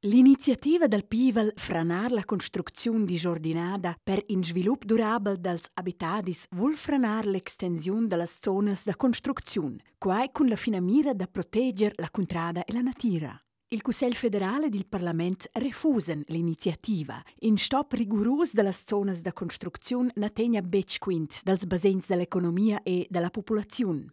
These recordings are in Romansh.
L'iniziativa dal pievel Franar la construcziun disordinada per in svilup durabel dals abitadis vul franar l'extensiun da las zonas da construcziun, quai cun la finamira da proteger la cuntrada e la natira. Il Cussegl federal ed il parlament refusan l'iniziativa. In stop rigurus da las zonas da construcziun na tegna betg quint dals basegns da l'economia e da la populaziun.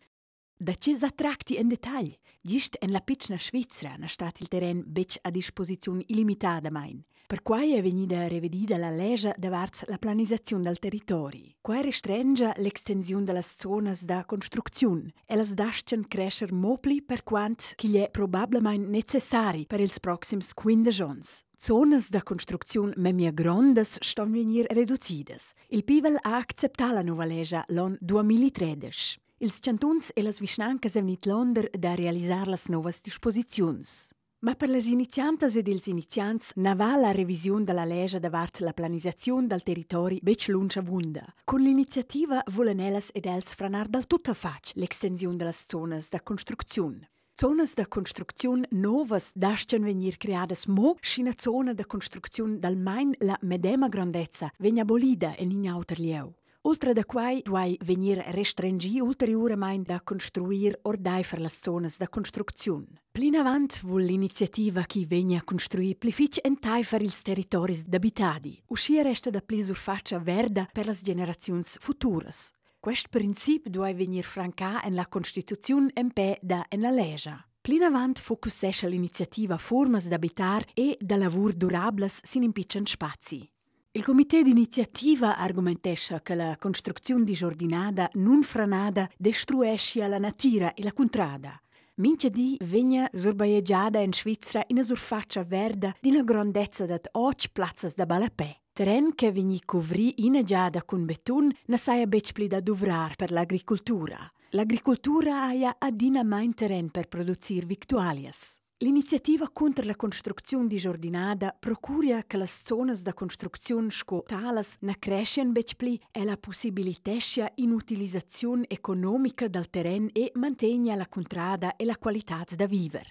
Da tge sa tracti en detagl? Gist en la pitschna Svizra na stat il terren betg a disposiziun illimitadamain. Perquai è vegnida revedida la lescha davart la planisaziun dal territori. Quai restrengia l'extensiun da las zonas da construcziun. Ellas dastgan crescer mo pli per quant ch'igl è probablamain necessari per ils proxims 15 onns. Zonas da construcziun memia grondas ston vegnir reducidas. Il pievel ha acceptà la nova lescha l'onn 2013. Ils chantuns e las vischnancas èn vidlonder da realisar las novas disposiziuns. Ma per las iniziantas ed ils iniziants na va la revisiun da la lescha davart la planisaziun dal territori betg lunsch avunda. Cun l'iniziativa vulan ellas ed els franar dal tuttafatg l'extensiun da las zonas da construcziun. Zonas da construcziun novas dastgan vegnir creadas mo, sch'ina zona da construcziun d'almain la medema grondezza vegn abolida en in auter lieu. Ultra da quai duai vegnir restrenschì ulteriuramain da construir ordaifer las zonas da construcziun. Plinavant vul l'iniziativa ch'i vegnia construì pli fitg entaifer ils territoris d'abitadi. Uschia resta dapli surfatscha verda per las generaziuns futuras. Quest princip duai vegnir francà en la constituziun empè da en la lescha. Plinavant focussescha l'iniziativa furmas d'abitar e da lavur durablas sin in pitschen spazi. Il comité d'iniziativa argumentescha che la construcziun disordinada nunfranada destrueschia la natira e la cuntrada. Mintga di vegna surbajegiada en Svizra ina surfatscha verda d'ina grondezza dad otg plazzas da ballapè. Terren ch'è vegnì cuvrì ina giada cun betun na saja betg pli da duvrar per l'agricultura. L'agricultura haja adina main terren per producir victualias. L'iniziativa cunter la construcziun disordinada procuria che las zonas da construcziun sco talas na creschian betg pli, ella pussibiliteschia in'utilisaziun economica dal terren e mantegna la cuntrada e la qualitad da viver.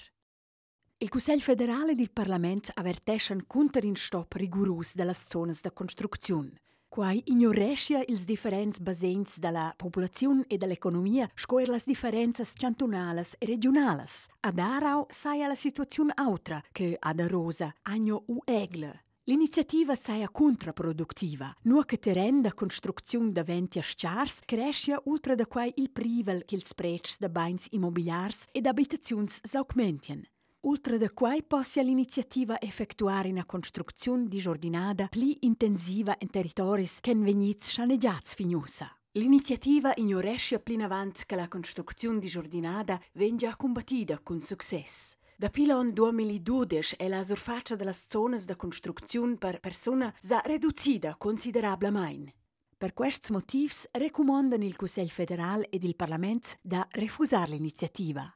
Il Cussegl federal ed il parlament averteschan cunter in stop rigurus da las zonas da construcziun. Quai ignoreschia ils differents basegns da la populaziun e da l'economia sco er las differenzas chantunalas e regiunalas. Ad Aarau saja la situaziun autra che ad Arosa, Agno u Egle. L'iniziativa saja cuntraproductiva. Nua che terren da construcziun daventia stgars, creschia ultra da quai il privel ch'ils pretschs da bains immobigliars ed abitaziuns s'augmentian. Ultra da quai possia l'iniziativa effectuar ina construcziun disordinada pli intensiva en territoris ch'èn vegnids schanegiads fin ussa. L'iniziativa ignoreschia plinavant che la construcziun disordinada vegn gia cumbattida cun success. Dapi l'onn 2012 è la surfatscha da las zonas da construcziun per persuna sa reducida considerablamain. Per quests motivs recumondan il Cussegl federal ed il parlament da refusar l'iniziativa.